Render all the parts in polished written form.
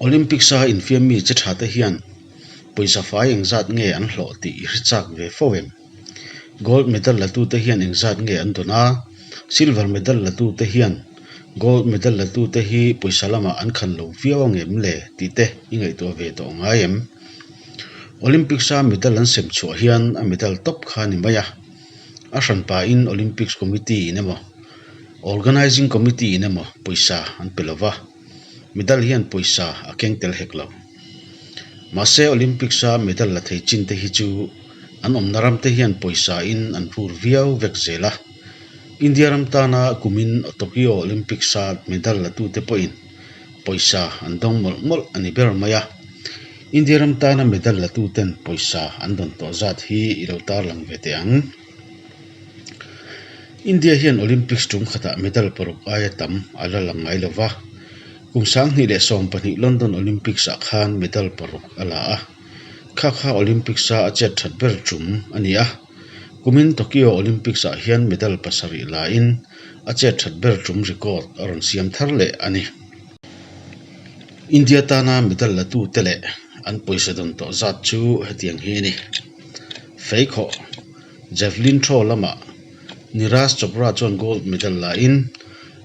Olympics-a infiam mi che tha te hian pawisa fai engzat nge an hlawh tih i hre chak ve fo em? Gold medal la tute hian engzat nge an dawn a, silver medal la tute hian gold medal la tute hi pawisa lamah an khan lo viau ang em le tih te i ngaihtuah ve tawh ngai em? Olympics-a medal an sem chhuah hian a medal tawp kha a ni mai a, a hranpain Olympics Committee in emaw Organising Committee in emaw pawisa an pe lo va, medal hian pawisa a keng tel hek lo. Mahse Olympics-a medal la thei chin te hi chu an awmna ram te hian pawisa in an vur viau vek zel a. India ram tana kumin Tokyo Olympics-a medal la tute pawhin pawisa an dawng mawlh mawlh a ni ber mai a. India ram tana medal la tuten pawisa an dawn tawh zat hi i lo tarlang ve teh ang. India hian Olympics tum khatah medal paruk aia tam a la lang ngai lo va, kum 2012 London Olympics ah khan medal paruk a la a, kha kha Olympics a a chet that ber tum a ni a, kumin Tokyo Olympics ah hian medal pasarih la in a chet that ber tum record a rawn siam thar leh a ni. India tana medal la tute leh an pawisa dawn tawh zat chu hetiang hi a ni. Feikhawh, Javelin throw lamah Neeraj Chopra chuan gold medal la in,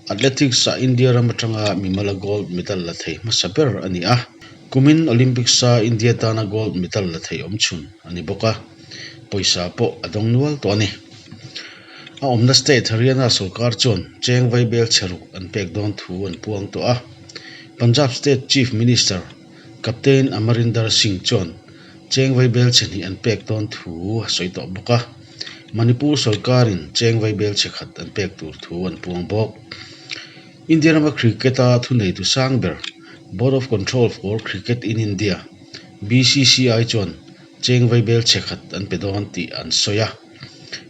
Athletics ah India ram atanga mimala gold medal la thei hmasa ber a ni a. Kumin Olympics a India tana gold medal la thei awmchhun a ni bawk a, pawisa pawh a dawng nual tawh a ni. A awmna state Haryana sorkar chuan cheng vaibel chhe ruk an pek dawn thu an puang tawh a. Punjab state chief minister Captain Amarinder Singh chuan cheng vaibel chhe hnih an pek dawn thu a sawi tawh bawk a. Manipur sorkarin cheng vaibel chhe khat an pek tur thu an puang bawk. India rama cricket-a thuneitu sang ber Board of Control for Cricket in India, BCCI, chuan cheng vaibel chhe khat an pe dawn tih an sawi a.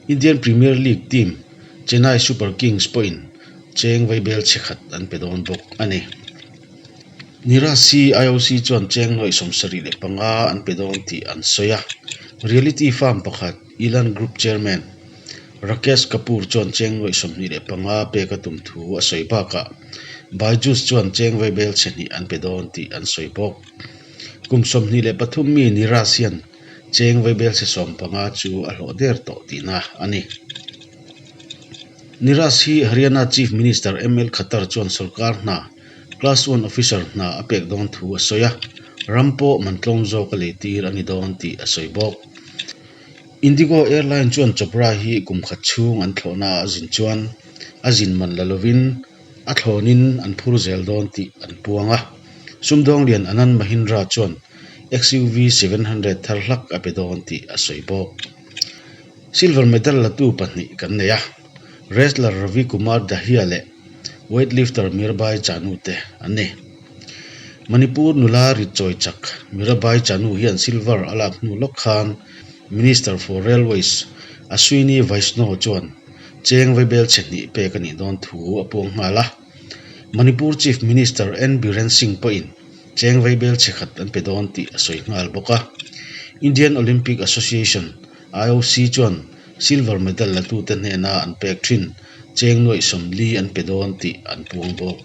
Indian Premier League team Chennai Super Kings pawhin cheng vaibel chhe khat an pe dawn bawk a ni. Neeraj hi IOC chuan cheng nuaih 75 an pe dawn tih an sawi a. Reality firm pakhat Elan Group chairman Rakesh Kapoor chuan cheng nuaih 25 pek a tum thu a sawi bakah Byju's chuan cheng vaibel chhe hnih an pe dawn tih an sawi bawk. Kum 23 mi Neeraj hian Cheng vaibelchhe 15 chu a hlawh der tawh tihna a ni. Neeraj hi Haryana Chief Minister ML Khattar chuan sorkar hna, Class One Officer hna a pek dawn thu a sawi a, ram pawh man tlawm zawk a lei tir a ni dawn tih a sawi bawk. Indigo Airline chuan Chopra hi kum khat chhung an thlawhna a zin chuan a zin man la lovin a thlawnin an phur zel dawn tih an puang a. Sumdawnglian Anand Mahindra chuan XUV 700 thar hlak a pe dawn tih a sawi bawk. Silver medal latu pahnih kan nei a, wrestler Ravi Kumar Dahiya leh weightlifter Mirabai Chanu te an ni. Manipur nula rit chawi chak Mirabai Chanu hian silver a lak hnu lawk khan Minister for Railways Ashwini Vaishnaw chuan cheng vaibel chhe hnih pek a nih dawn thu a puang nghal a. Manipur Chief Minister N Biren Singh pawhin cheng vaibel chhe khat an pe dawn tih a sawi nghal bawk a. Indian Olympic Association, IOC, chuan silver medal latute hnena an pek thin cheng nuaih 40 an pe dawn tih an puang bawk.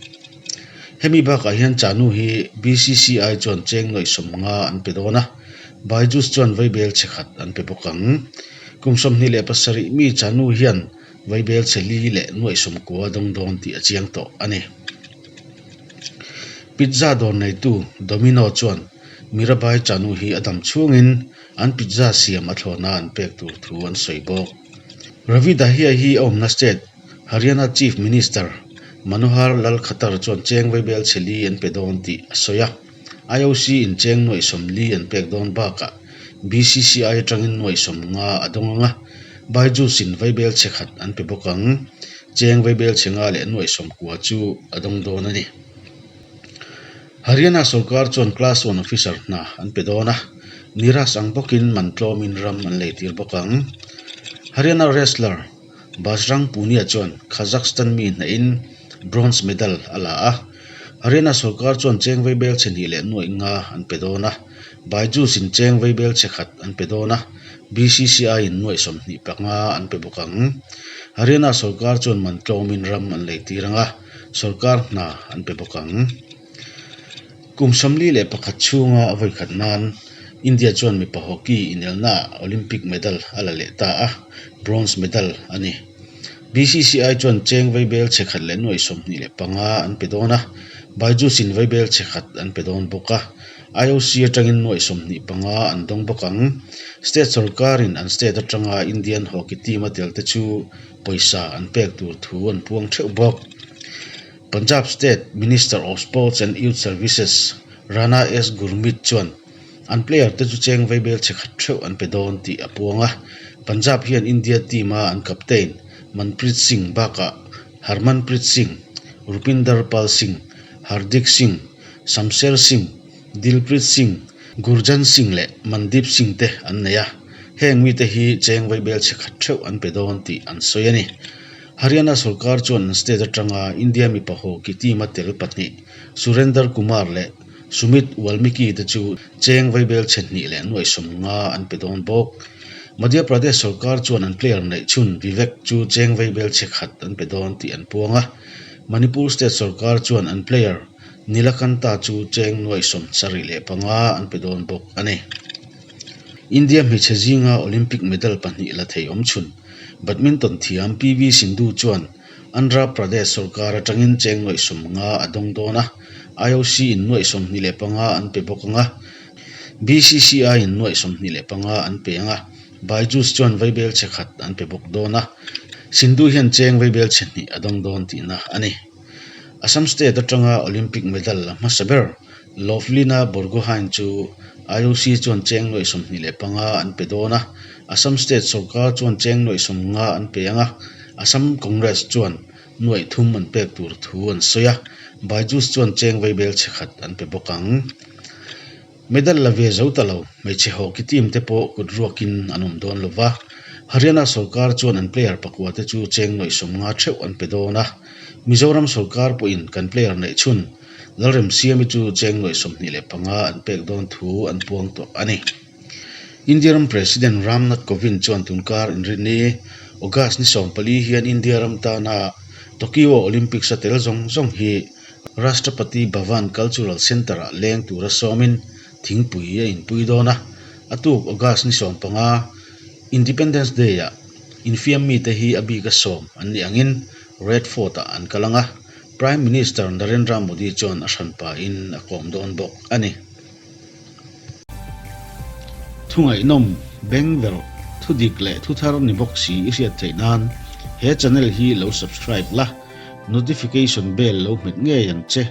Hemi bakah hian Chanu hi BCCI chuan cheng nuaih 50 an pe dawn a, Byju's chuan vaibel chhe khat an pe bawk ang. Kum 27 mi Chanu hian Vaibel chhe li leh nuaih 90 dawng dawn tih a chiang tawh a ni. Pizza dawr neitu Domino chuan Mirabai Chanu hi a dam chhungin an pizza siam a thlawhna an pek tur thu an sawi bawk. Ravi Dahiya hi a awmna state Haryana Chief Minister Manohar Lal Khattar chuan cheng vaibel chhe li an pe dawn tih a sawi a. IOC in cheng nuaih 40 an pek dawn bakah BCCI atangin nuaih 50 a dawng ang a, Byju's in vaibel chhe khat an pe bawk ang. Cheng vaibel chhe nga leh nuaih 90 chu a dawng dawn a ni. Haryana sorkar chuan Class One Officer hna an pe dawn a, Neeraj ang bawkin man tlawmin ram an lei tir bawk ang. Haryana wrestler Bajrang Punia chuan Kazakhstan mi hnahin bronze medal a la a. Haryana sorkar chuan cheng vaibel chhe hnih leh nuaih nga an pe dawn a, Byju's in cheng vaibel chhe khat an pe dawn a, BCCI in nuaih 25 an pe bawk ang. Haryana sorkar chuan man tlawmin ram an lei tir ang a, sorkar hna an pe bawk ang. Kum 41 chhunga a vawikhat nan India chuan mipa hockey inelnaah Olympic medal a la leh ta a, bronze medal a ni. BCCI chuan cheng vaibel chhe khat leh nuaih 25 an pe dawn a, Byju's in vaibel chhe khat an pe dawn bawk a, IOC atangin nuaih 25 an dawng bawk ang. State sorkarin an state atanga Indian hockey team a tel te chu pawisa an pek tur thu an puang theuh bawk. Punjab State Minister of Sports and Youth Services Rana S Gurmeet chuan an player te chu cheng vaibel chhe khat theuh an pe dawn tih a puang a. Punjab hian India team a an captain Manpreet Singh bakah Harmanpreet Singh, Rupinder Pal Singh, Hardik Singh, Shamsher Singh, Dilpreet Singh, Gurjant Singh leh Mandeep Singh te an nei a. Heng mite hi cheng vaibel chhe khat theuh an pe dawn tih an sawi a ni. Haryana sorkar chuan an state atanga India mipa hockey team a tel pahnih Surender Kumar leh Sumit Walmiki te chu cheng vaibel chhe hnih leh nuaih 50 an pe dawn bawk. Madhya Pradesh sorkar chuan an player neih chhun Vivek chu cheng vaibel chhe khat an pe dawn tih an puang a. Manipur state sorkar chuan an player Nilakanta chu cheng nuaih 75 an pe dawn bawk a ni. India hmeichhe zinga Olympic medal pahnih la thei awm chhun Badminton thiam PV Sindhu chuan Andhra Pradesh sorkar atangin cheng nuaih 50 a dawng dawn a, IOC in nuaih 25 an pe bawk ang a, BCCI in nuaih 25 an pe ang a, Byju's chuan vaibel chhe khat an pe bawk dawn a, Sindhu hian cheng vaibel chhe hnih a dawng dawn tihna a ni. Assam state atanga Olympic medal la hmasa ber Lovlina Borgohain chu IOC chuan cheng nuaih 25 an pe dawn a, Assam state sorkar chuan cheng nuaih 50 an pe ang a, Assam Congress chuan nuaih thum an pek tur thu an sawi a, Byju's chuan cheng vaibel chhe khat an pe bawk ang. Medal la ve zo ta lo, hmeichhe hockey team te pawh kut ruakin an awm dawn lo va, Haryana sorkar chuan an player pakua te chu cheng nuaih 50 theuh an pe dawn a, Mizoram sorkar pawhin kan player neih chhun Lalremsiami chu cheng nuaih 25 an pek dawn thu an puang tawh a ni. India ram President Ram Nath Kovind chuan tunkar inrinni August ni 14 hian India ram tana Tokyo Olympics a tel zawng zawng hi Rashtrapati Bhavan Cultural Centre-ah leng tura sawmin thingpui a inpui dawn a, a tuk August ni 15 Independence Day-ah infiam mite hi a bika sawm an nih angin Red Fort-ah an kal ang a, Prime Minister Narendra Modi chuan a hranpain a kawm dawn bawk a ni. Thungaihnawm, bengverh, thudik leh thuthar ni bawk si i hriat theih nan he channel hi lo subscribe la, notification bell lo hmet ngei ang che.